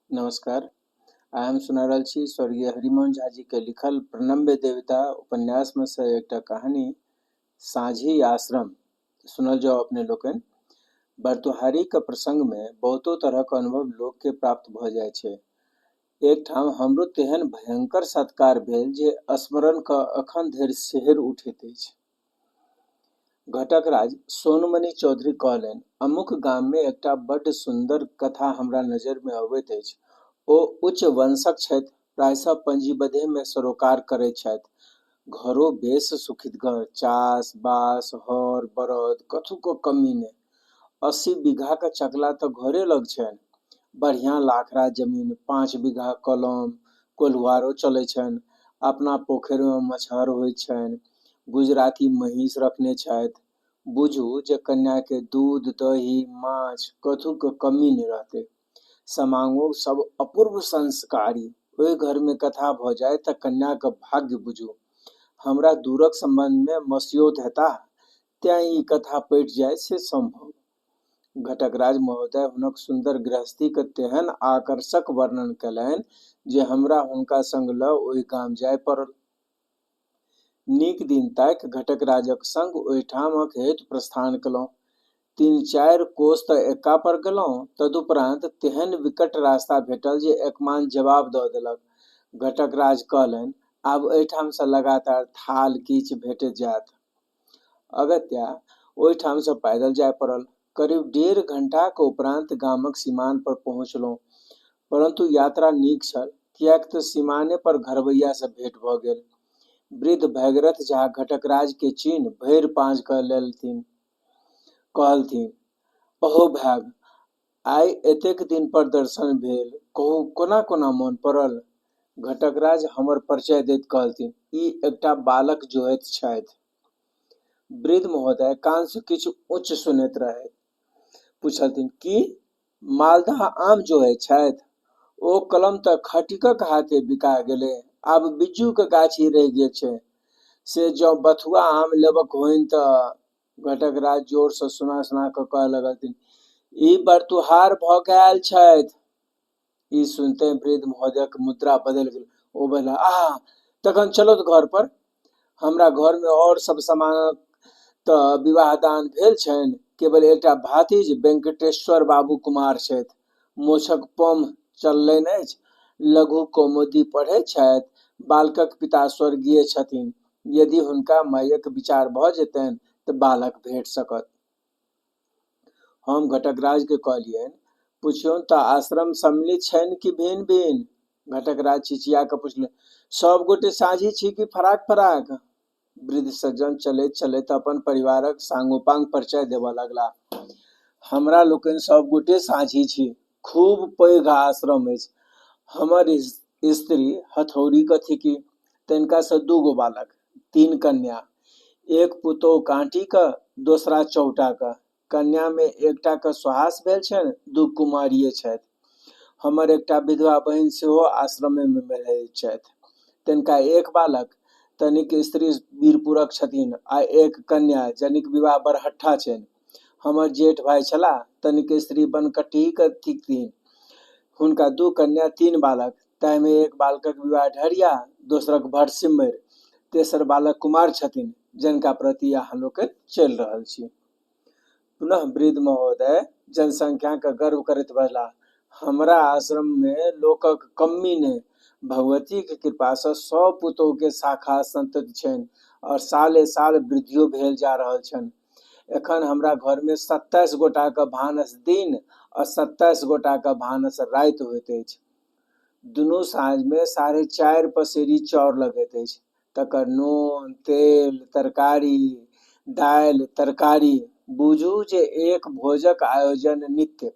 नमस्कार। आइ हम सुना रहल छी स्वर्गीय हरिमोहन झा जी के लिखल प्रणम्य देवता उपन्यास में से एकटा कहानी साझी आश्रम। सुनल जाओ अपने लोकनि। बरतुहारीक प्रसंग मे बहुतो तरहक अनुभव लोक के प्राप्त भऽ जाइ छै। एकठाम हमरो तेहन भयंकर सत्कार भेल जे स्मरण कऽ एखन धरि सिहरि उठैत अछि। घटकराज सोनमणि चौधरी कहलनि, अमुक गाममे एकटा बड्ड सुन्दर कथा हमरा नजरिमे अबैत अछि। ओ उच्च वंशक छथि, प्रायशः पंजीबद्धेमे सरोकार करैत छथि। घरो बेस सुखितगर, चास-बास, हर-बड़द कथूक कमी नहि। 80 बीघाक चकला तँ घरे लग छनि। बढ़ियाँ लाखड़ा जमीन, 5 बीघा कलम, कोल्हुआरो चलै छनि। अपना पोखरिमे मछहर होइत छनि। गुजराती महींस रखने छथि। बुझू जे कन्याकेँ दूध, दही, माछ कथूक कमी नहि रहतै। समाङो सब अपूर्व संस्कारी। ओहि घरमे कथा भऽ जाय तँ कन्याक भाग्य बुझू। हमरा दूरक सम्बन्धमे मसियौत हेताह, तेँ ई कथा पटि जाय से सम्भव। घटकराज महोदय हुनक सुन्दर गृहस्थीक तेहन आकर्षक वर्णन कयलनि जे हमरा हुनका संग लऽ ओहि गाम जाय पड़ल। नीक दिन ताकि घटकराजक संग ओहिठामक हेतु प्रस्थान कयलहुँ। 3-4 कोस तँ एक्का पर गेलहुँ, तदुपरान्त तेहन विकट रास्ता भेटल जे एकमान जवाब दऽ देलक। घटकराज कहलनि, आब एहिठामसँ लगातार थाल-कीच भेटैत जायत। अगत्या ओहिठामसँ पैदल जाय पड़ल। करीब 1.5 घंटाक उपरान्त गामक सीमान पर पहुँचलहुँ। परन्तु यात्रा नीक छल, किएक तँ सीमाने पर घरबैयासँ भेट भऽ गेल। वृद्ध भगीरथ झा घटकराजकेँ चीन्हि भरि पाँज कऽ लेलथिन। कहलथिन, अहो भाग, आइ एतेक दिन पर दर्शन भेल। कहू, कोना-कोना मोन पड़ल? घटकराज हमर परिचय दैत कहलथिन, ई एकटा बालक जोहैत छथि। वृद्ध महोदय कानसँ किछु उच्च सुनैत रहथि। पुछलथिन, की? मालदह आम जोहैत छथि? ओ कलम तँ खटिकक हाथे बिका गेलै। आब बिज्जूक गाछी रहि गेल छै। से जँ बथुआ आम लेबक होनि तँ। घटकराज जोरसँ सुना-सुना कऽ कहऽ लगलथिन, ई बरतुहार भऽ कऽ आयल छथि। ई सुनिते वृद्ध महोदयक मुद्रा बदलि गेल। ओ बजलाह, आहा, तखन चलौथ घर पर। हमरा घरमे आओर सब समानक तँ विवाह-दान भेल छनि। केवल एकटा भातिज वेंकटेश्वर बाबू कुमार छथि। मोछक पम्ह चललनि अछि। लघु कौमुदी पढ़ैत छथि। बालकक पिता स्वर्गीय छथिन। यदि हुनका मायक विचार भऽ जेतनि तँ बालक भेटि सकत। हम घटकराजकेँ कहलियनि, पुछियौन तँ आश्रम सम्मिलित छनि कि भिन्न-भिन्न? घटकराज चिचिया कऽ पुछलनि, सभ गोटे साझी छी कि फराक-फराक? वृद्ध सज्जन चलैत-चलैत अपन परिवारक सांगोपांग परिचय देबऽ लगलाह। हमरा लोकनि सभ गोटे साझी छी। खूब पैघ आश्रम अछि। हमर स्त्री हथौड़ीक थिकी। तनिकासँ 2 गो बालक, 3 कन्या। एक पुतोहु काँटीक, दोसरा चौटाक। कन्यामे एकटाक सोहास भेल छनि, 2 कुमारिये छथि। हमर एकटा विधवा बहिन सेहो आश्रमेमे रहैत छथि। तनिका एक बालक, तनिक स्त्री वीरपुरक छथिन आ एक कन्या जनिक विवाह बरहट्ठा छनि। हमर जेठ भाइ छलाह, तनिक स्त्री बनकटहीक थिकथिन। हुनका 2 कन्या, 3 बालक। ताहिमे एक बालकक विवाह ढरिया, दोसरक भटसिम्मरि, तेसर बालक कुमार छथिन, जनिका प्रति अहाँ लोकनि चलि रहल छी। पुनः वृद्ध महोदय जनसंख्याक गर्व करैत बजलाह, हमरा आश्रममे लोकक कमी नहि। भगवतीक कृपासँ सभ पुतोहुके शाखा संतति छनि आओर साले-साल वृद्धियो भेल जा रहल छनि। एखन हमरा घरमे 27 गोटाक भानस दिन आ 27 गोटाक भानस राति होइत अछि। दुनू साँझमे 4.5 पसेरी चाउर लगैत अछि। तकर नोन, तेल, तरकारी, दालि, तरकारी, बुझू जे एक भोजक आयोजन नित्य।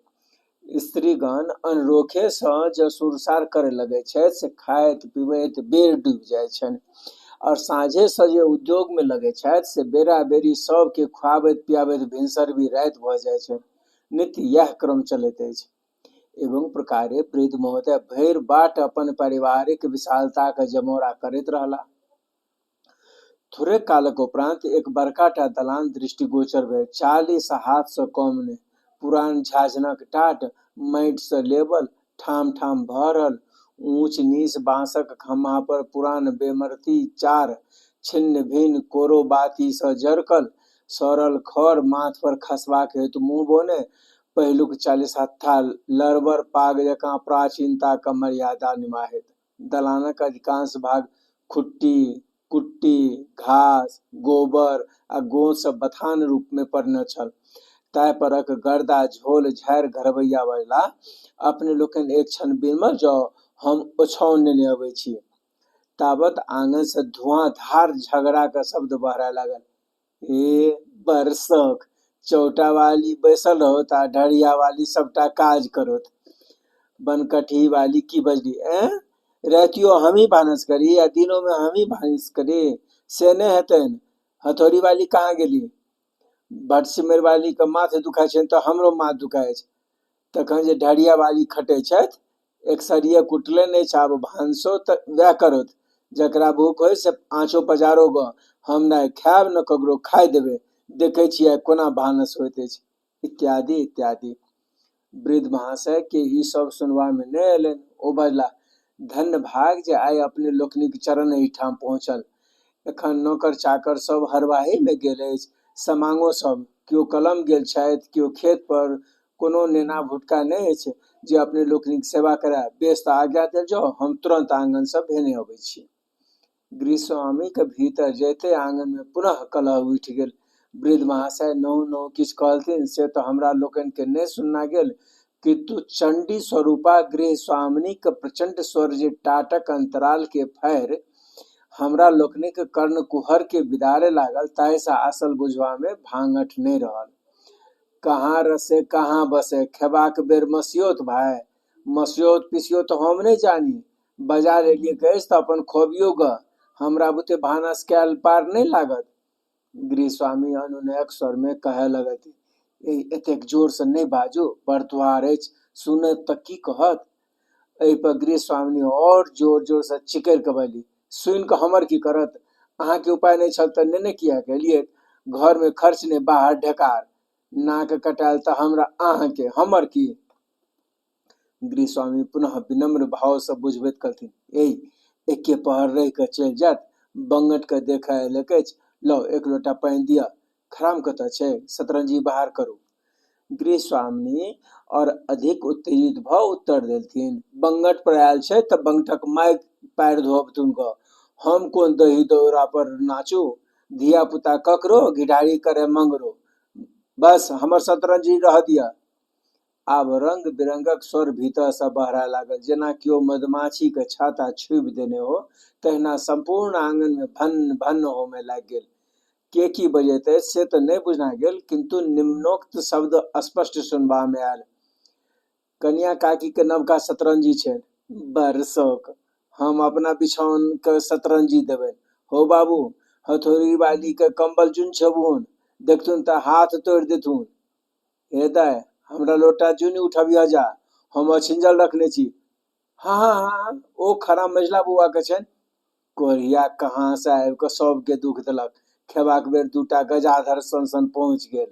स्त्रीगण अनरोखेसँ जँ सुरसार करय लगैत छथि से खाइत पिबैत बेर डूबि जाइत छनि आओर साँझेसँ जे उद्योगमे लगैत छथि से बेरा-बेरी सभकेँ खुआबैत पियाबैत भिनसरबी राति भऽ जाइत छनि। नित्य इएह क्रम चलैत अछि। एवं प्रकारे वृद्ध महोदय भरि बाट अपन पारिवारिक विशालताक जमौरा करैत रहलाह। थोड़ेक कालक उपरान्त एक बड़का टा दलान दृष्टिगोचर भेल। 40 हाथसँ कम नहि। पुरान झाँझनक टाट, माटिसँ लेबल, ठाम-ठाम भऽ रहल ऊँच-नीच बाँसक खम्हा पर पुरान बेमरती चार, छिन्न-भिन्न कोरो-बातीसँ जरकल, सड़ल खऽर माथ पर खसबाक हेतु मुँह बौने, पहिलुक चालिसहत्था लरबर पाग जकाँ प्राचीनताक मर्यादा निमाहैत। दलानक अधिकांश भाग खुट्टी, कुट्टी, घास, गोबर आ गोंतसँ बथान रूपमे परिणत छल। ताहि परक गर्दा झोल झाड़ि घरबैया बजलाह, अपने लोकनि एक क्षण बिलमल जाउ, हम ओछाओन नेने अबै छी। तावत आङनसँ धुआँधार झगड़ाक शब्द बहराय लागल। हे, बड़ शौख। चौटावाली बैसल रहत आ ढरियावाली सभटा काज करत। बनकटहीवाली की बजली, ऐं, रातियो हमही भानस करी आ दिनोमे हमही भानस करी? से नहि हेतनि। हथौड़ीवाली कहाँ गेली? भटसिमरिवालीके माथ दुखाइ छनि तऽ हमरो माथ दुखाइ अछि। तखन जे ढरियावाली खटै छथि, एकसरिये कुटलनि अछि, आब भानसो तऽ वएह करत। जकरा भूख होइ से आँचो पजारो गऽ। हम ने खायब ने ककरो खाय देबै। देखै छी आइ कोना भानस होइत अछि। इत्यादि इत्यादि। वृद्ध महाशय के ई सब सुनबा मे नहि अयलनि। ओ बजलाह, धन्य भाग जे आइ अपने लोकनिक चरण एहिठाम पहुँचल। एखन नोकर चाकर सब हरवाही मे गेल अछि। समाङो सब। केओ कलम गेल छथि, केओ खेत पर। कोनो नेना भुटका नहि अछि जे अपने लोकनिक सेवा करय। बेस तऽ आज्ञा देल जाओ, हम तुरन्त आङन सँ भेने अबै छी। गृहस्वामीक भीतर जैते आङनमे पुनः कलह उठि गेल। वृद्ध महाशय नहु-नहु किछु कहलथिन से त हमरा लोकनिकेँ नहि सुनना गेल, किन्तु चण्डी स्वरूपा गृहस्वामिनीक प्रचण्ड स्वर जे टाटक अन्तरालकेँ फाड़ि हमरा लोकनिक कर्णकुहरकेँ बिदारय लागल ताहिसँ असल बुझबामे भाङठ नहि रहल। कहाँ रसे कहाँ बसे, खेबाक बेर मसियौत भाय? मसियौत पिसियौत हम नहि जानी। बजा लेलियैक अछि तऽ अपन खुअबियौ गऽ। हमरा बुते भानस कयल पार नहि लागत। गृहस्वामी अनुनयक स्वरमे कहय लगलथिन, एहि एतेक जोरसँ नहि बाजू, बड़ दुआर अछि, सुनत तऽ की कहत? एहि पर गृहस्वामिनी आओर जोर-जोरसँ चिकरि कऽ बजली, सुनि कऽ हमर की करत? अहाँके उपाय नहि छल तऽ नेने किएक एलियैक? घरमे खर्च नहि, बाहर ढेकार। नाक कटायल तऽ हमरा अहाँके, हमर की? गृहस्वामी पुनः विनम्र भावसँ बुझबैत कहलथिन, एहि एके पहर रहि कऽ चलि जायत। बंगटके देखऽ अयलक अछि। लौ, एक लोटा पानि दिअ। खराम कतऽ छै? सतरंजी बाहर करू। गृहस्वामिनी आओर अधिक उत्तेजित भऽ उत्तर देलथिन, बंगट पर आयल छै तऽ बंगटक माय पाएर धोअबथुन गऽ। हम कोन दही दौरा पर नाचू? धिया-पुता ककरो, घिढारी करय मंगरो। बस, हमर सतरंजी रहऽ दिअ। आब रंग-बिरंगक स्वर भीतरसँ बहराय लागल। जेना केओ मधुमाछीक छाता छूबि देने हो, तहिना सम्पूर्ण आङनमे भन्न-भन्न होमय लागि गेल। के की बजैत अछि से तँ नहि बुझना गेल, किन्तु निम्नोक्त शब्द स्पष्ट सुनबामे आयल, कनियाँ काकीकेँ नवका सतरंजी छनि। बड़ शौक। हम अपना बिछाओनकेँ सतरंजी देबनि। हौ बाबू, हथौड़ीवालीकेँ कम्बल जुनि छेबहुन, देखथुन तँ हाथ तोड़ि देथुन। हे दाइ, हमरा लोटा जुनि उठबिहऽ जा, हम अछिंजल रखने छी। हँ हँ हँ हँ, ओ खराम मझिला बौआके छनि। कोढ़िया कहाँसँ आबि कऽ सभके दुख देलक। खेबाक बेर दूटा गजाधर सन-सन पहुँचि गेल।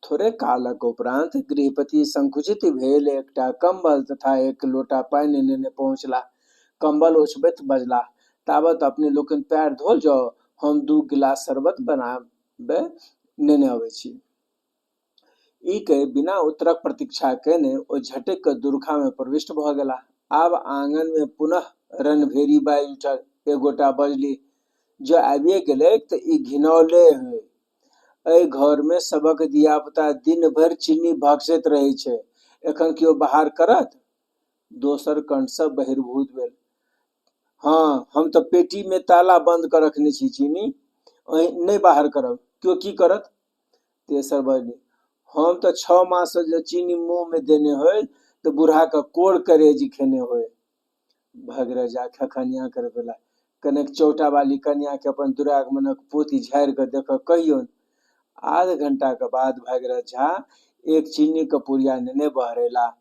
थोड़े कालक उपरान्त गृहपति संकुचित भेल एकटा कम्बल तथा एक लोटा पानि नेने पहुँचलाह। कम्बल ओछबैत बजलाह, तावत अपने लोकनि पैर धोल जाओ, हम दू गिलास शरबत बनाबय नेने अबै छी। ई कहि बिना उत्तरक प्रतीक्षा कयने ओ झटकि कऽ दुरुखामे प्रविष्ट भऽ गेलाह। आब आङनमे पुनः रणभेरी बाजि उठल। एक गोटा बजलीह, जँ आबिए गेलैक तऽ ई घिनौले होइ। एहि घरमे सभक धिया-पुता दिन भरि चीनी भकसैत रहै छै। एखन केओ बाहर करत? दोसर कंठसँ बहिर्भूत भेल, हँ, हम तऽ पेटीमे ताला बन्द कऽ रखने छी चीनी। नहि बाहर करब। केओ की करत? तेसर बजली, हम तऽ 6 माससँ जँ चीनी मुँहमे देने होइ तऽ बूढ़ाके कोर करेजी खेने होइ। भगीरथ झा खखनिया करैत बजलाह, कनेक चौटावाली कनियाँके अपन दुरागमनक पोथी झाड़ि कऽ देखऽ कहियौन। आध घंटाक बाद भगीरथ झा एक चीनीक पुड़िया नेने बहरेलाह।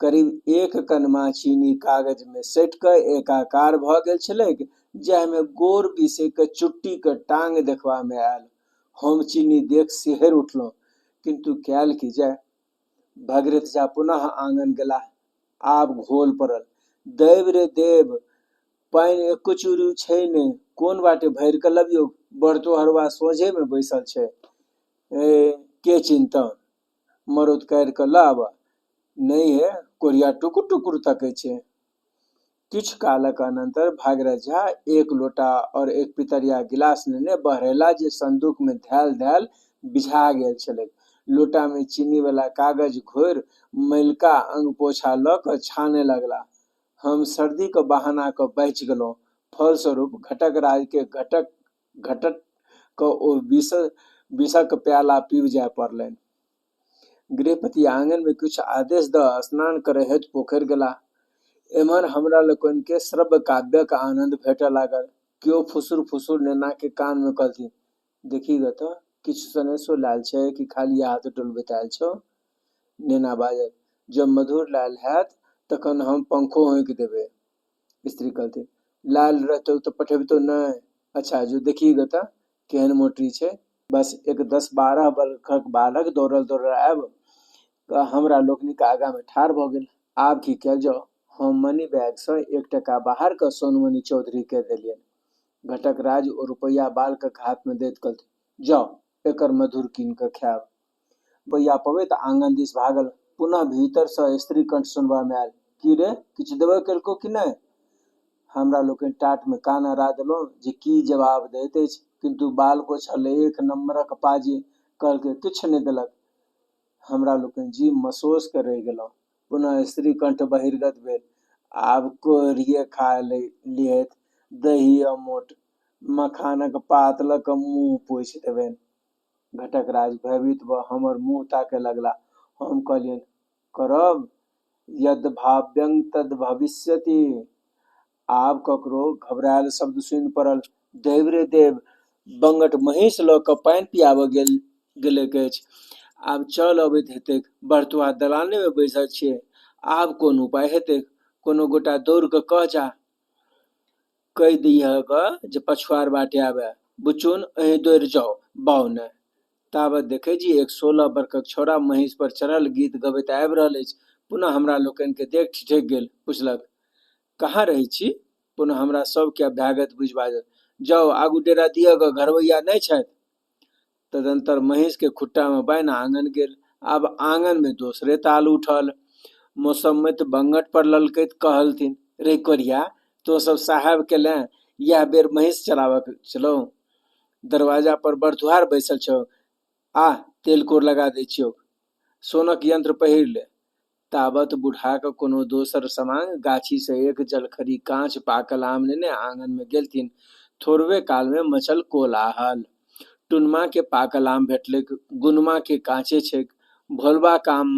करीब एक कनमा चीनी कागजमे सटि कऽ एकाकार भऽ गेल छलैक जाहिमे गोर बीसेक चुट्टीक टाङ देखबामे आयल। हम चीनी देखि सिहरि उठलहुँ, किन्तु कयल की जाय? भगीरथ झा पुनः आङन गेलाह। आब घोल पड़ल। दैव रे देव, पानि एको चूरू छै ने, कोन बाटे भरि कऽ लबियौ? बरतोहरवा सोझेमे बैसल छै। ए, के चिन्हतौ? मरौत काढ़ि कऽ लऽ आबह। नहि हे, कोढ़िया टुकुर टुकुर तकै छै। किछु कालक अनन्तर भागीरथ झा एक लोटा और एक पितरिया गिलास नेने बहरेला जे संदूक मे धयल धयल बिझा गेल छलैक। लोटा मे चीनी वला कागज घोरि मैलका अंगपोछा लऽ कऽ छानय लगलाह। हम सर्दीक बहाना कऽ बाँचि गेलहुँ। फलस्वरूप घटकराज के घटक घटट कऽ ओ विषक प्याला पीबि जाय पड़लनि। गृहपति आङनमे किछु आदेश दऽ स्नान करय हेतु पोखरि गेलाह। एम्हर हमरा लोकनिकेँ श्रव्य काव्यक आनन्द भेटऽ लागल। केओ फुसुर-फुसुर नेनाकेँ कानमे कहलथिन, देखही गऽ तऽ, किछु सनेसो लायल छै कि खालिये हाथ डोलबैत आयल छौ? नेना बाजल, जँ मधुर लायल हैत तखन हम पंखो होंकि देबै। स्त्री कहलथिन, लायल रहितौ तऽ पठबितौ नहि? अच्छा जो देखही गऽ तऽ, केहन मोटरी छै। बस एक 10-12 बरखक बालक दौड़ल-दौड़ल आबि कऽ हमरा लोकनिक आगाँमे ठाढ़ भऽ गेल। आब की कयल जाओ? हम मनी बैगसँ एक टाका बाहर कऽ सोनमणि चौधरीकेँ देलियनि। घटकराज ओ रुपैआ बालकक हाथमे दैत कहलथिन, जाउ, एकर मधुर कीनि कऽ खायब। रुपैआ पबैत आङन दिस भागल। पुनः भीतरसँ स्त्री कंठ सुनबामे आयल, की रे, किछु देबो केलकौ कि नहि? हमरा लोकनि टाटमे कान अड़ा देलहुँ जे की जवाब दैत अछि। किन्तु बालको छल एक नम्बरक पाजी, कहलकै, किछु नहि देलक। हमरा लोकनि जी मसोसि कऽ रहि गेलहुँ। पुनः स्त्री कंठ बहिर्गत भेल, आब कोहरिये खा लिहथि, दही अमोट। मखानक पात लऽ कऽ मुँह पोछि देबनि। घटकराज भयभीत भऽ हमर मुँह ताकय लगलाह। हम कहलियनि, करब यद् भाव्यं तद् भविष्यति। आब ककरो घबरायल शब्द सुनि पड़ल, दैव रे देव, बंगट महींस लऽ कऽ पानि पियाबऽ गेलैक अछि। आब चल अबैत हेतैक। बरतुआ दलानेमे बैसल छियै। आब कोन उपाय हेतैक? कोनो गोटा दौड़ि कऽ कह जा। कहि दिहऽ गऽ जे पछुआर बाटे आबए। बुचुन, अहीं दौड़ि जाउ, बाउ ने। ताबत देखै छी एक 16 बरखक छौड़ा महींस पर चढ़ल गीत गबैत आबि रहल अछि। पुनः हमरा लोकनिकेँ देख ठिठकि गेल। पुछलक, कहाँ रहै छी? पुनः हमरा सभकेँ अभ्यागत बुझि बाजल, जाउ, आगू डेरा दिअ गऽ, घरबैया नहि छथि। तदन्तर महींसकेँ खुट्टामे बान्हि आङन गेल। आब आङनमे दोसरे ताल उठल। मोसम्मति बंगट पर ललकैत कहलथिन, रे कोढ़िया, तों सब साहेब केलें, इएह बेर महींस चराबऽ छलौ। दरवाजा पर बरतुहार बैसल छौ, आ तेल कोर लगा दै छियौक। सोनक यंत्र पहिर ले। ताबत बुढ़ाक कोनो दोसर समांग गाछीसँ एक जलखरी काँच पाकल आम नेने आङनमे गेलथिन। थोड़बे कालमे मचल कोलाहल। टुनमाकेँ पाकल आम भेटलैक, गुनमाकेँ काँचे छैक। भोलबाक आम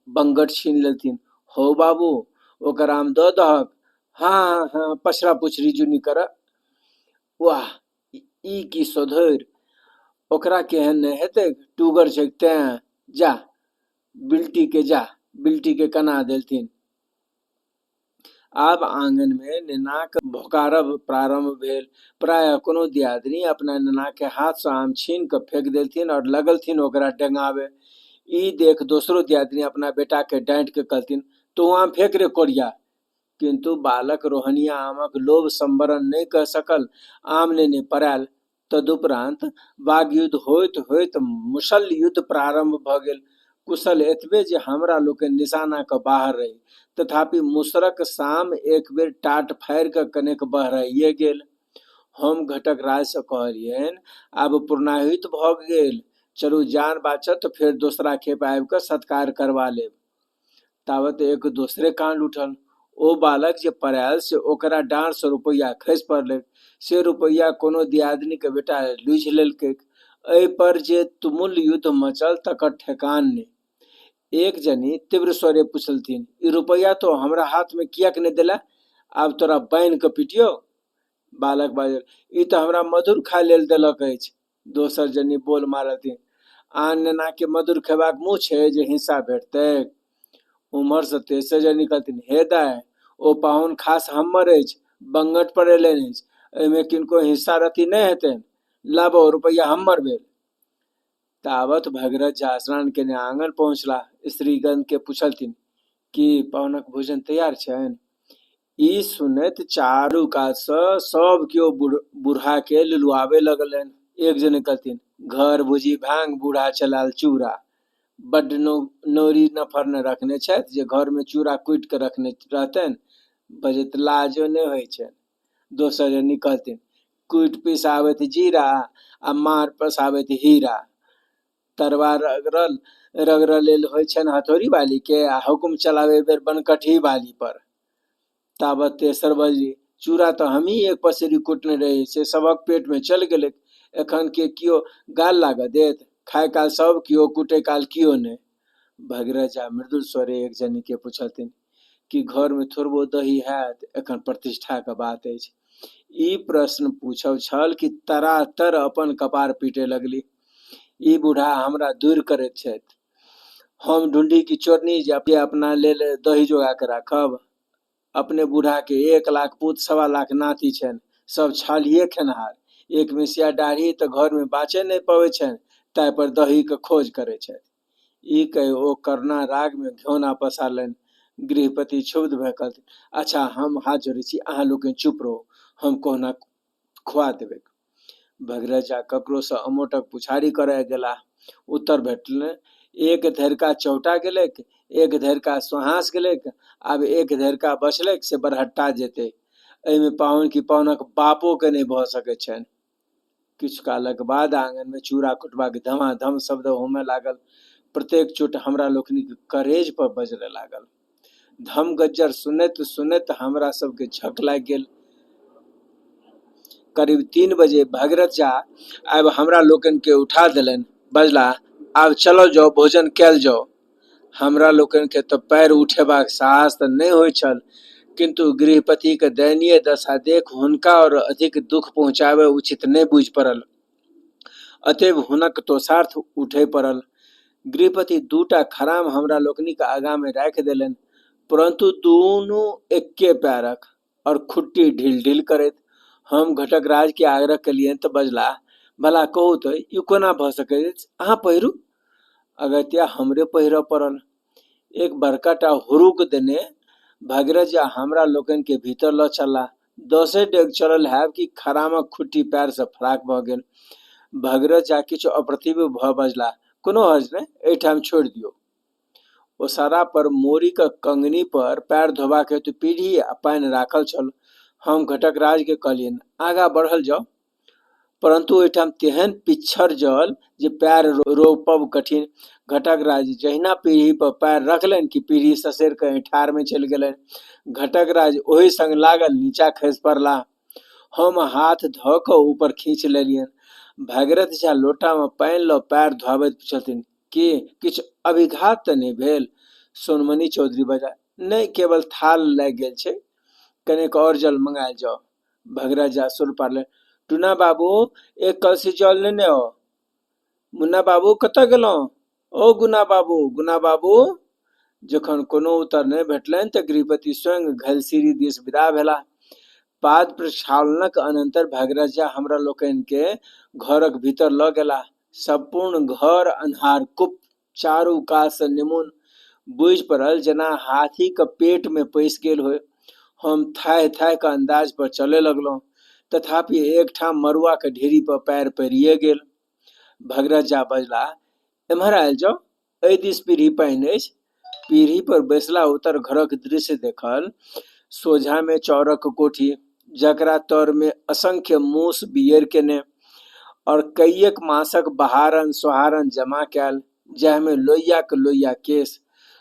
बंगट छीनि लेलथिन। हौ बाबू, ओकर आम दऽ दहक। हाँ हाँ हाँ, पछरा पुछरी जुनि करऽ। वाह, ई की सोधरि! ओकरा केहन ने हेतैक, टूगर छैक तेँ। जा, बिलटीके जा। बिलटीके कना देलथिन। आब आङनमे नेनाक भोकारब प्रारम्भ भेल। प्रायः कोनो दियादिनी अपना नेनाके हाथसँ आम छीनि कऽ फेकि देलथिन और लगलथिन ओकरा डेंगाबय। ई देखि दोसरो दियादिनी अपना बेटाकेँ डाँटि कऽ कहलथिन, तोँ आम फेक रे कोढ़िया! किन्तु बालक रोहनिया आमक लोभ संवरण नहि कऽ सकल, आम नेने पड़ायल। तदुपरान्त वाग्युद्ध होइत होइत मुसल युद्ध प्रारम्भ भऽ गेल। कुशल एतबे जे हमरा लोकनि निशाना क बाहर रही। तथापि मुसरक साम एक बेर टाट फाड़ि कऽ कनेक बहराइए गेल। हम घटकराजसँ कहलिऐन्ह, आब पूर्णाहुति भऽ गेल। चलू, जान बाँचत त फेर दोसरा खेप आबि कऽ सत्कार करबा लेब। तावत एक दोसरे काण्ड उठल। ओ बालक जे पड़ायल से ओकरा डाँड़सँ रुपैआ खसि पड़लैक। से रुपैआ कोनो दियादिनीक बेटा लूझि लेलकैक। एहि पर जे तुमुल युद्ध मचल तकर ठेकान नहि। एक जनी तीव्र स्वरे पुछलथिन, ई रुपैआ तोँ हमरा हाथमे किएक नहि देलें? आब तोरा बान्हि कऽ पिटियौ? बालक बाजल, ई तऽ हमरा मधुर खाय लेल देलक अछि। दोसर जनी बोल मारलथिन, आन नेनाके मधुर खेबाक मुँह छै जे हिस्सा भेटतैक? उम्हरसँ तेसर जनी कहलथिन, हे दाइ, ओ पाहुन खास हमर अछि, बंगट पर अयलनि अछि, एहिमे किनको हिस्सा रति नहि हेतनि। लाबो, रुपैआ हमर भेल। तावत भगीरथ झा स्नान केने आङन पहुँचलाह। स्त्रीगणकेँ पुछलथिन, की पाहुनक भोजन तैयार छनि? ई सुनैत चारू कातसँ सभ केओ बूढ़ाकेँ लुलुआबय लगलनि। एक जने कहलथिन, घर भुजी भाङ, बूढ़ा चलायल चूड़ा। बड्ड नौरी नफर ने रखने छथि जे घरमे चूड़ा कुटि कऽ रखने रहतनि। बजैत लाजो नहि होइ छनि। दोसर जनी कहलथिन, कुटि पिसाबथि जीरा आ मार पसाबथि हीरा। तरबा रगड़ल रगड़ऽ लेल होइ छनि हथौड़ी बालीके आ हुकुम चलाबै बेर बनकटही बाली पर। ताबत तेसर बजली, चूड़ा तऽ हमही एक पसेरी कुटने रही से सभक पेटमे चलि गेलैक। एखन के कियो गाल लागऽ देत? खाय काल सभ कियो, कुटै काल कियो नहि। भगीरथ झा मृदुल स्वरे एक जनीकेँ पुछलथिन, की घरमे थोड़बो दही हैत? एखन प्रतिष्ठाक बात अछि। ई प्रश्न पूछब छल कि तरातर अपन कपार पीटय लगली। ई बूढ़ा हमरा दूर करैत छथि। हम ढूंढी कि चोरनी जे अपना लेल दही जोगा कऽ राखब? अपने बूढ़ाके 1 लाख पूत 1.25 लाख नाति छनि। सब छाल्हिए खेनहार। एक मिसिया दाढ़ी तऽ घरमे बाँचे नहि पबैत छनि, ताहि पर दहीके खोज करैत छथि। ई कहि ओ करुणा रागमे घेओना पसारलनि। गृहपति क्षुब्ध भऽ कहलथिन, अच्छा हम हाथ जोड़ै छी, अहाँ लोकनि चुप रहू, हम कहुना खुआ देबैक। भगीरथ झा ककरोसँ अमोटक पुछारी करय गेलाह। उत्तर भेटलनि, एक धरिका चौटा गेलैक, एक धरिका सोहाँस गेलैक, आब एक धरिका बचलैक से बरहट्टा जेतै। एहिमे पाहुन कि पाहुनक बापोके नहि भऽ सकैत छनि। किछु कालक बाद आङनमे चूड़ा कुटबाक धमाधम शब्द होमय लागल। प्रत्येक चोट हमरा लोकनिक करेज पर बजरय लागल। धमगज्जर सुनैत सुनैत हमरा सबके झक लागि गेल। करीब 3 बजे भगीरथ झा आबि हमरा लोकनिकेँ उठा देलनि। बजलाह, आब चलल जाओ, भोजन कयल जाओ। हमरा लोकनिकेँ तऽ पैर उठेबाक साहस तऽ नहि होइत छल, किन्तु गृहपतिक दयनीय दशा देखि हुनका आओर अधिक दुख पहुँचायब उचित नहि बूझि पड़ल। अतएव हुनक तोषार्थ उठय पड़ल। गृहपति दूटा खराम हमरा लोकनिक आगाँमे राखि देलनि, परन्तु दुनू एक्के पैरक आओर खुट्टी ढील ढील करैत। हम घटकराजकेँ आग्रह कयलियनि तऽ बजलाह, भला कहू तऽ ई कोना भऽ सकैत अछि? अहाँ पहिरू। अगत्या हमरे पहिरऽ पड़ल। एक बड़का टा हुरुक देने भागीरथ झा हमरा लोकनिकेँ भीतर लऽ चललाह। दसे डेग चलल हैब कि खरामक खुट्टी पैरसँ फराक भऽ गेल। भागीरथ झा किछु अप्रतिभ भऽ बजलाह, कोनो हर्ज नहि, एहिठाम छोड़ि दियौ। ओसारा पर मोरीक कंगनी पर पैर धोबाक हेतु पीढ़ी आ पानि राखल छल। हम घटकराजकेँ कहलियनि, आगाँ बढ़ल जाओ। परन्तु ओहिठाम तेहन पिच्छड़ जल जे पैर रोपब कठिन। घटकराज जहिना पीढ़ी पर पैर रखलनि कि पीढ़ी ससरि कऽ ऐंठारमे चलि गेलनि। घटकराज ओहि संग लागल नीचा खसि पड़लाह। हम हाथ धऽ कऽ ऊपर खींच लेलियनि। भागीरथ झा लोटामे पानि लऽ पैर धोआबैत पुछलथिन, की किछु अभिघात तऽ नहि भेल? सोनमणि चौधरी बजलाह, नहि, केवल थाल लागि गेल छै। कनेक आओर जल मंगायल जाओ। भगीरथ झा सोर पारलनि, टुना बाबू, एक कलसी जल नेने आउ। मुन्ना बाबू कतऽ गेलहुँ? ओ गुना बाबू, गुना बाबू! जखन कोनो उत्तर नहि भेटलनि तऽ गृहपति स्वयं घलसीरी दिस विदा भेलाह। पाद प्रक्षालनक अनन्तर भगीरथ झा हमरा लोकनिकेँ घरक भीतर लऽ गेलाह। सम्पूर्ण घर अन्हार कुप्प, चारू कातसँ निमुन। बूझि पड़ल जेना हाथीक पेटमे पैसि गेल होइ। हम थाहि थाहि कऽ अन्दाज पर चलय लगलहुँ। तथापि एकठाम मड़ुआक ढेरी पर पैर पड़िये गेल। भगीरथ झा बजलाह, एम्हर आयल जाउ, एहि दिस पीढ़ी पानि अछि। पीढ़ी पर बैसला उत्तर घरक दृश्य देखल। सोझामे चाउरक कोठी, जकरा तरमे असंख्य मूस बियरि केने आओर कइएक मासक बहारन सोहारन जमा कयल, जाहिमे लोहियाक लोहिया केश।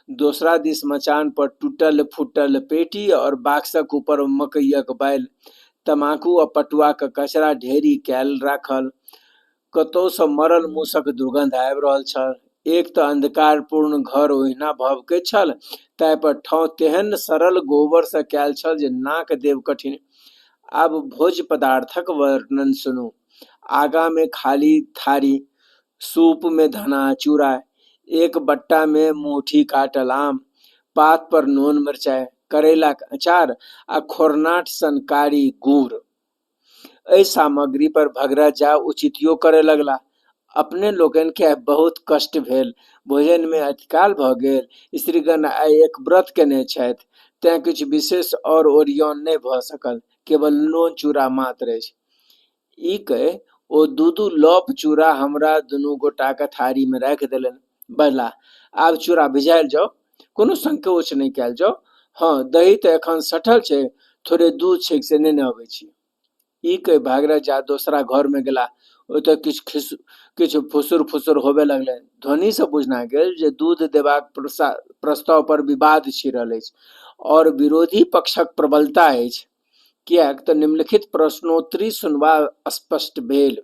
दोसरा दिस मचान पर टूटल फूटल पेटी आओर बाक्सक ऊपर मकइयक बैल, तमाकू आ पटुआक कचरा ढेरी कयल राखल। कतहुसँ मरल मूसक दुर्गन्ध आबि रहल छल। एक तऽ अन्धकारपूर्ण घर ओहिना भभकैत छल, ताहि पर ठाँव तेहन सड़ल गोबरसँ कयल छल जे नाक देब कठिन। आब भोज्य पदार्थक वर्णन सुनू। आगाँमे खाली थारी, सूपमे धना चूड़ा, एक बट्टामे मुँहठी काटल आम, पात पर नोन मिरचाइ, करैलाक अँचार आ खोरनाठ सन कारी गुड़। एहि सामग्री पर भगीरथ झा उचितियो करय लगलाह। अपने लोकनिकेँ बहुत कष्ट भेल। भोजनमे अतिकाल भऽ गेल। स्त्रीगण आइ एक व्रत कयने छथि, तेँ किछु विशेष और ओरियान नहि भऽ सकल। केवल नोन चूड़ा मात्र अछि। ई कहि ओ दू-दू लप चूड़ा हमरा दुनू गोटाक थारीमे राखि देलनि। बजलाह, आब चूड़ा भिजायल जाओ, कोनो संकोच नहि कयल जाओ। हँ, दही तऽ एखन सठल छै, थोड़े दूध छैक से नेने अबै छी। ई कहि भागीरथ झा दोसरा घरमे गेलाह। ओतऽ किछु खिस किछु फुसुर फुसुर होबय लगलनि। ध्वनिसँ बुझना गेल जे दूध देबाक प्रस्ताव पर विवाद छिड़ल अछि और विरोधी पक्षक प्रबलता अछि। किएक तऽ निम्नलिखित प्रश्नोत्तरी सुनबा स्पष्ट भेल।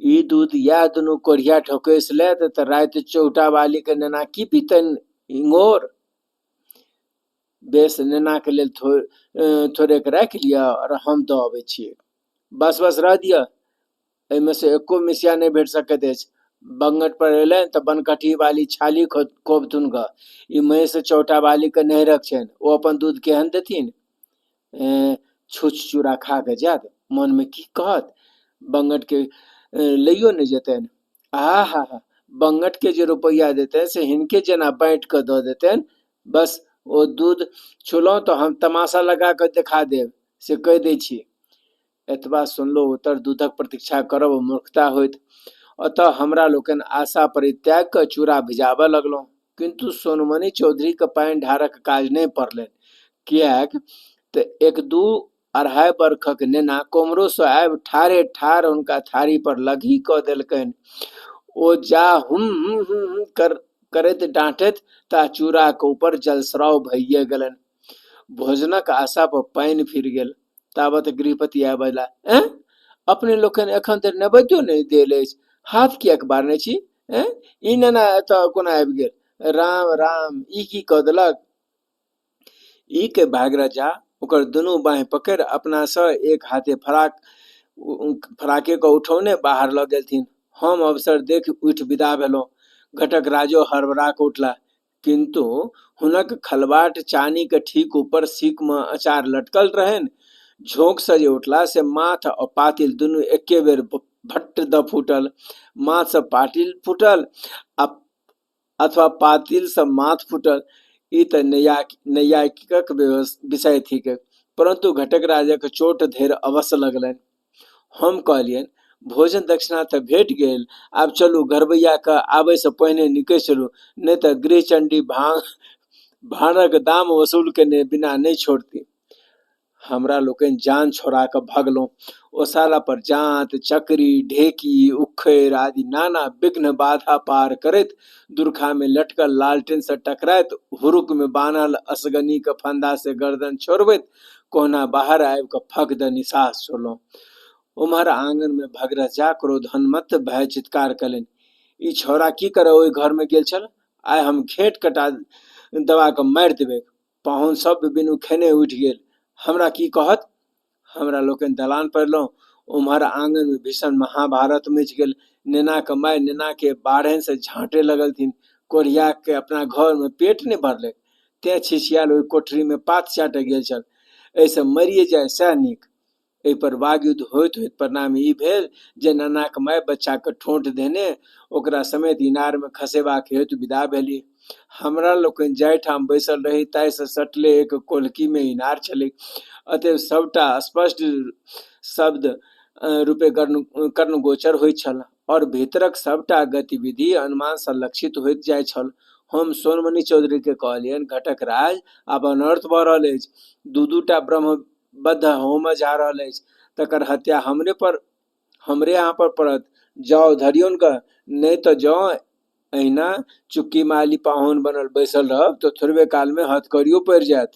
ई दूध इएह दुनू कोढ़िया ठोकसि लेत तऽ राति चौटा बालीके नेना की पीतनि इंगोर? बेस, नेनाके लेल थोड़ेक राखि लिअ आओर हम दऽ अबै छी। बस बस, रह दिअ, एहिमे से एको मिसिया नहि भेट सकैत अछि। बंगट पर एलनि तऽ बनकटही वाली छाली खोबथुन गऽ। ई महींस चौटा वालीके नैहरक छनि, ओ अपन दूध केहन देथिन? छुछ चूड़ा खा कऽ जायत, मनमे की कहत? बंगटके लैयो नहि जेतनि। आ हा हा, बंगटके जे रुपैआ देतनि से हिनके जेना बाँटि कऽ दऽ देतनि। बस, ओ दूध छुलहुँ तऽ हम तमाशा लगा कऽ देखा देब, से कहि दै छी। एतबा सुनलो उत्तर दूधक प्रतीक्षा करब मूर्खता होइत। अतः हमरा लोकनि आशा परित्याग कऽ चूड़ा भिजाबऽ लगलहुँ। किन्तु सोनमणि चौधरीके पानि ढारक काज नहि पड़लनि। किएक तऽ एक दू अढ़ाइ बरखक नेना कोम्हरोसँ आबि ठाढ़े ठाढ़ हुनका थारी पर लघी कऽ देलकनि। ओ जा हुम हुम हुम हुम करैत डाँटैत ता चूड़ाक ऊपर जलस्राव भइए गेलनि। भोजनक आशा पर पानि फिर गेल। तावत गृहपति आबि बजला, एँ, अपने लोकनि एखन धरि नैवेद्यो नहि देल अछि, हाथ किएक बारने छी? एँ, ई नेना एतऽ कोना आबि गेल? राम राम, ई की कऽ देलक? ई कहि भागीरथ झा ओकर दुनू बाँहि पकड़ि अपनासँ एक हाथे फराक फराके कऽ उठौने बाहर लऽ गेलथिन। हम अवसर देखि उठि विदा भेलहुँ। घटक राजो हड़बड़ा कऽ उठला, किन्तु हुनक खलबाट चानीक ठीक ऊपर सीकमे अचार लटकल रहनि। झोंकसँ जे उठला से माथ आ पातिल दुनू एके बेर भट्ट दऽ फूटल। माथसँ पातिल फूटल आ अथवा पातिलसँ माथ फूटल, ई तऽ नैयायिकक विषय थिक। परन्तु घटक राजक चोट धरि अवश्य लगलनि। हम कहलियनि, भोजन दक्षिणा तऽ भेट गेल, आब चलू घरबैयाके आबयसँ पहिने निकसि चलू, नहि तऽ गृहचण्डी भाँड़क दाम वसूल केने बिना नहि छोड़ती। हमरा लोकनि जान छोड़ा कऽ भगलहुँ। ओसारा पर जाँत, चकरी, ढेकी, उक्खरि आदि नाना विघ्न बाधा पार करैत दुरखामे लटकल लालटेनसँ टकराइत हुरुकमे बान्हल असगनीक फन्दासँ गर्दन छोड़बैत कहुना बाहर आबि कऽ फक दऽ निसास छोड़लहुँ। ओम्हर आङनमे भगीरथ झा क्रोधोन्मत्त भए चित्कार कयलनि, ई छौड़ा की करऽ ओहि घरमे गेल छल? आइ हम घेंट कटा दबा कऽ मारि देबैक। पाहुन सब बिनु खेने उठि गेल, हमरा की कहत? हमरा लोकनि दलान पर एलहुँ। ओम्हर आङनमे भीषण महाभारत मचि गेल। नेनाक माय नेनाके बाढ़निसँ झाँटय लगलथिन। कोढ़ियाके अपना घरमे पेट नहि भरलैक, तेँ छिछियायल ओहि कोठरीमे पात चाटय गेल छल। एहिसँ मरिए जाय सएह नीक। एहिपर वागयुद्ध होइत होइत परिणाम ई भेल जे नेनाक माय बच्चाके ठोंठ धेने ओकरा समेत इनारमे खसेबाक हेतु विदा भेली। हमरा लोकनि जाहिठाम बैसल रही ताहिसँ सटले एक कोलकीमे इनार छलैक। अतएव सभटा स्पष्ट शब्द रूपे कर्णगोचर होइत छल आओर भीतरक सभटा गतिविधि अनुमानसँ लक्षित होइत जाइत छल। हम सोनमणि चौधरीकेँ कहलियनि, घटक राज, आब अनर्थ भऽ रहल अछि। दू-दू टा ब्रह्म बद्ध होमऽ जा रहल अछि, तकर हत्या हमरे पर हमरे अहाँ पर पड़त। जाउ, धरियौन गऽ, नहि तऽ जँ एहिना चुक्की माली पाहुन बनल बैसल रहब तऽ थोड़बे कालमे हथकड़ियो पड़ि जायत।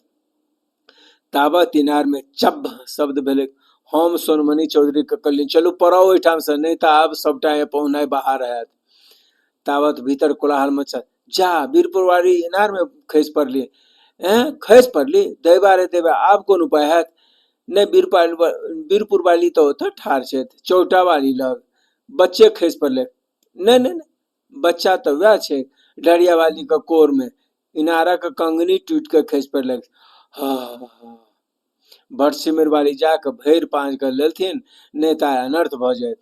ताबत इनारमे चब्ब शब्द भेलैक। हम सोनमणि चौधरीके कहलियनि, चलू पड़ाउ ओहिठामसँ, नहि तऽ आब सभटा पहुनाइ बाहर हैत। तावत भीतर कोलाहल मचल, जा, वीरपुरवाली इनारमे खसि पड़ली। एँ, खसि पड़ली? दैबा रे दैबा, आब कोन उपाय हैत? नहि, वीरपुरवाली तऽ ओतऽ ठाढ़ छथि चौटावाली लग, बच्चे खसि पड़लै। नहि नहि नहि, बच्चा तऽ वएह छै डरियावालीके कोरमे, इनारक कंगनी टूटि कऽ खसि पड़लै। हँ, भटसिमरवाली जा कऽ भरि पाँज कऽ लेलथिन, नहि तऽ अनर्थ भऽ जायत।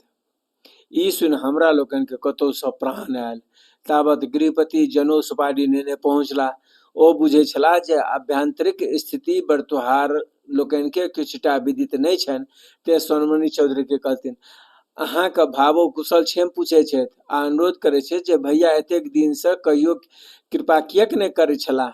ई सुनि हमरा लोकनिकेँ कतहुसँ प्राण आयल। तावत गृहपति जनउ सुपारी नेने पहुँचलाह। ओ बुझैत छलाह जे आभ्यन्तरिक स्थिति बरतुहार लोकनिकेँ किछुटा विदित नहि छनि, तेँ सोनमणि चौधरीकेँ कहलथिन, अहाँक भावो कुशल क्षेम पुछैत छथि आ अनुरोध करैत छथि जे भैया एतेक दिनसँ कहियो कृपा किएक नहि करैत छलाह?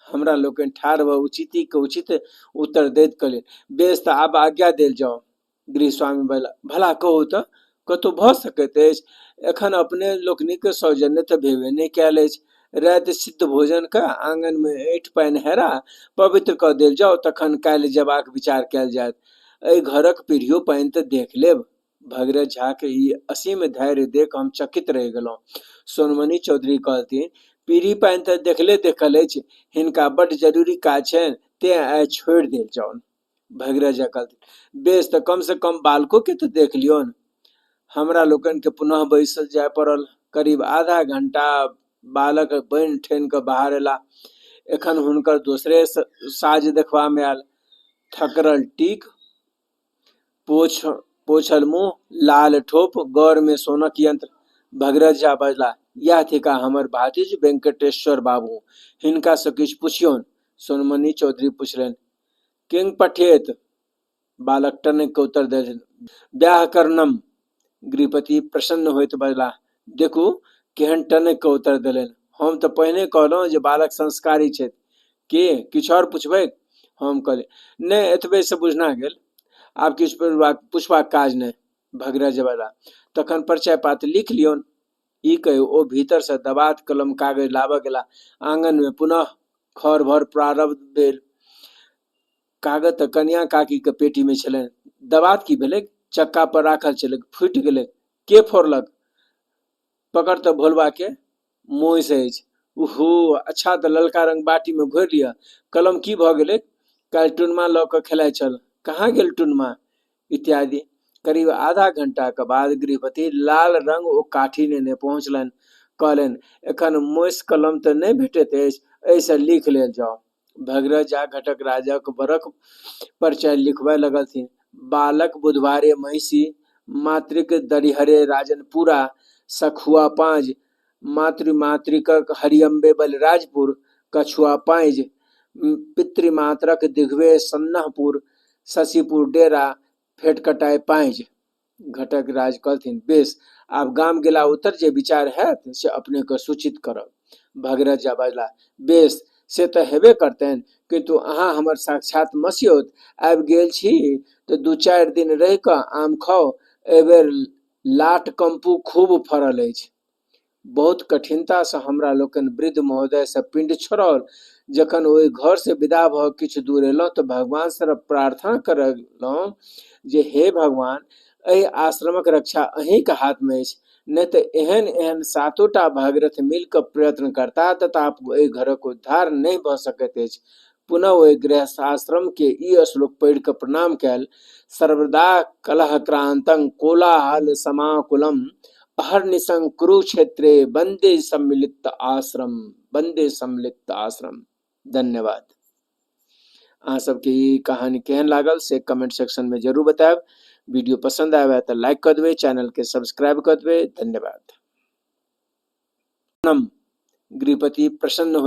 हमरा लोकनि ठाढ़ भऽ उचितीक उचित उत्तर दैत कहलियनि, बेस तऽ आब आज्ञा देल जाओ। गृहस्वामी बजला, भला कहू तऽ कतहु भऽ सकैत अछि? एखन अपने लोकनिक सौजन्य तऽ भेबे नहि कयल अछि। राति सिद्ध भोजन कऽ आङनमे ऐँठ पानि हेरा पवित्र कऽ देल जाओ, तखन काल्हि जयबाक विचार कयल जायत। एहि घरक पीढ़ियो पानि तऽ देख लेब। भगीरथ झाक ई असीम धैर्य देख हम चकित रहि गेलहुँ। सोनमणि चौधरी कहलथिन, पीढ़ी पानि तऽ देखले देखल अछि। हिनका बड्ड जरूरी काज छनि, तेँ आइ छोड़ि देल जाउन। भगीरथ झा कहलथिन, बेस तऽ कमसँ कम बालकोके तऽ देख लियौन। हमरा लोकनिके पुनः बैसल जाय पड़ल। करीब आधा घंटा बालक बनि ठनि कऽ बाहर अयलाह। एखन हुनकर दोसरे साज देखबामे आयल। थकरल टीक, पोछ पोछल मुँह, लाल ठोप, गरमे सोनक यंत्र। भगीरथ झा बजलाह, इएह थिकाह हमर भातिज वेंकटेश्वर बाबू। हिनकासँ किछु पुछियौन। सोनमणि चौधरी पुछलनि, किंग पठेत? बालक टनकि कऽ उत्तर देलथिन, ब्याह करनम। गृहपति प्रसन्न होइत बजलाह, देखू केहन टनकि कऽ उत्तर देलनि। हम तऽ पहिने कहलहुँ जे बालक संस्कारी छथि। के किछु आओर पुछबैक? हम कहलियै, नहि, एतबेसँ बुझना गेल। आब किछु पुछबाक काज नहि। भगीरथ बजलाह, तखन परिचय पात लिखि लियौन। ई कहि ओ भीतरसँ दबात कलम कागज लाबऽ गेलाह। आङनमे पुनः खर भर प्रारब्ध भेल। कागज तऽ कनियाँ काकीके पेटीमे छलनि। दबात की भेलैक? चक्का पर राखल छलैक, फूटि गेलैक। के फोड़लक? पकड़ तऽ भोलबाके मोसि अछि। ओहो, अच्छा तऽ ललका रंग बाटीमे घोरि लिअ। कलम की भऽ गेलैक? काल्हि टुनमा लऽ कऽ खेलाइ छल। कहाँ गेल टुनमा? इत्यादि। करीब आधा घंटाक बाद गृहपति लाल रंग ओ काठी नेने पहुँचलनि। कहलनि, एखन मोसि कलम तऽ नहि भेटैत अछि, एहिसँ लिख लेल जाउ। भगीरथ झा घटक राजक वरक परिचय लिखबय लगलथिन। बालक बुधवारे महिषी, मातृक दरिहरे राजनपुरा, सखुआ पाँज, मातृमातृकक हरिअम्बे बलिराजपुर, कछुआ पाँजि, पितृमात्रक दिघवे सन्नहपुर, शशिपुर डेरा, फेटकटाइ पाँजि। घटक राज कहलथिन, बेस, आब गाम गेला उत्तर जे विचार हैत से अपनेके सूचित करब। भगीरथ झा बजलाह, बेस, से तऽ हेबे करतनि, किन्तु अहाँ हमर साक्षात मसियौत आबि गेल छी तऽ 2-4 दिन रहि कऽ आम खाउ। एहि बेर लाट कम्पू खूब फड़ल अछि। बहुत कठिनतासँ हमरा लोकनि वृद्ध महोदयसँ पिण्ड छोड़ौल। जखन ओहि घरसँ विदा भऽ किछु दूर एलहुँ तऽ भगवानसँ प्रार्थना करलहुँ जे हे भगवान, एहि आश्रमक रक्षा अहीँक हाथमे अछि, नहि तऽ एहन एहन सातोटा भागीरथ मिलि कऽ प्रयत्न करताह तथापि एहि घरक उद्धार नहि भऽ सकैत अछि। पुनः ओहि गृहस्थाश्रमके ई श्लोक पढ़ि कऽ प्रणाम कयल, सर्वदा कलहक्रान्तं कोलाहल समाकुलम अहर्निशं कुरुक्षेत्रे वन्दे सम्मिलित आश्रम, वन्दे सम्मिलित आश्रम। धन्यवाद। अहाँ सबके ई कहानी केहन लागल से कमेंट सेक्शन में जरूर बतायब। वीडियो पसंद आवे तऽ लाइक कऽ देबै, चैनल के सब्सक्राइब कऽ देबै। धन्यवाद। गृहपति प्रसन्न हो